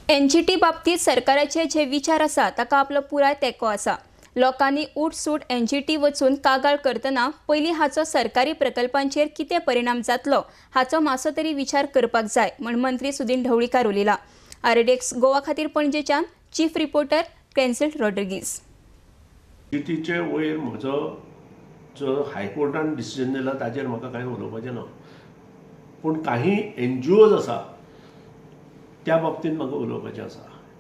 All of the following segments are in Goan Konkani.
एनजीटी बाबतीत सरकाराचे जे विचार आसा ताका आपलो पुराय तेंको आसा. लोकांनी उठसूट एनजीटी वचून कागाळ करतना पयलीं हाचो सरकारी प्रकल्पांचेर कितें परिणाम जातलो हाचो मातसो तरी विचार करपाक जाय म्हण मंत्री सुदिन ढवळीकार उलयला. आरडीएक्स गोवा खातीर पणजेच्यान चीफ रिपोर्टर कॅन्सिल रॉड्रिगीज. एनजीटीचे वयर म्हजो जो हायकोर्टान डिसिजन दिला ताचेर म्हाका कांय उलोवपाचें ना, पूण काही एनजीओज आसा त्या बाबतींत म्हाका उलोवपाचें आसा.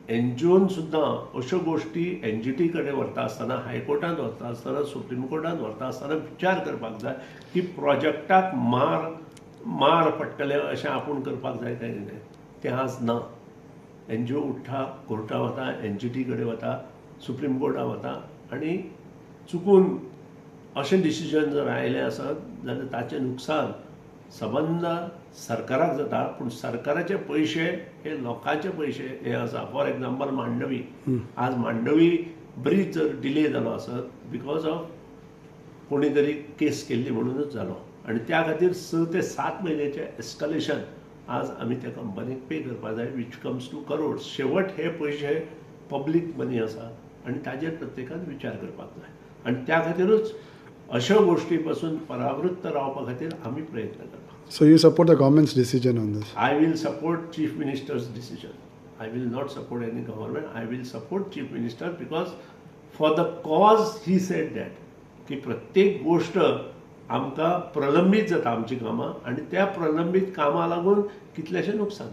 एनजीओन सुद्दां अश्यो गोश्टी एनजीटी कडेन व्हरता आसतना, हायकोर्टांत व्हरता आसतना, सुप्रीम कोर्टांत व्हरता आसतना विचार करपाक जाय की प्रोजेक्टाक मार पडटलें अशें आपूण करपाक जाय काय कितें, तें आज ना. एनजीओ उठ्ठा, कोर्टा वता, एनजीटी कडेन वता, सुप्रीम कोर्टात वता आनी चुकून अशें डिसिजन जर आयलें आसत जाल्यार ताचें नुकसान सबंद सरकाराक जाता, पूण सरकाराचे पयशे हे लोकांचे पयशे हे आसा. फॉर एग्जाम्पल मांडवी, आज मांडवी ब्रीज जर डिले जालो आसत because of कोणी तरी केस केल्ली म्हणूनच जालो आनी त्या खातीर 6 ते 7 म्हयन्याचें एस्कलेशन आज आमी त्या कंपनीक पे करपाक जाय, which comes to crore. शेवट हे पयशे पब्लीक मनी आसा आनी ताजेर प्रत्येकान विचार करपाक जाय आनी त्या खातीरूच अशा गोष्टी पासून परावृत्त रावपा खातीर आमी प्रयत्न करता. So you support the government's decision on this? I will support Chief Minister's decision. I will not support any government. I will support Chief Minister because for the cause he said that की प्रत्येक गोष्ट आमकां प्रलंबीत जाता आमची कामां आनी त्या प्रलंबीत कामां लागून कितलेशें नुकसान.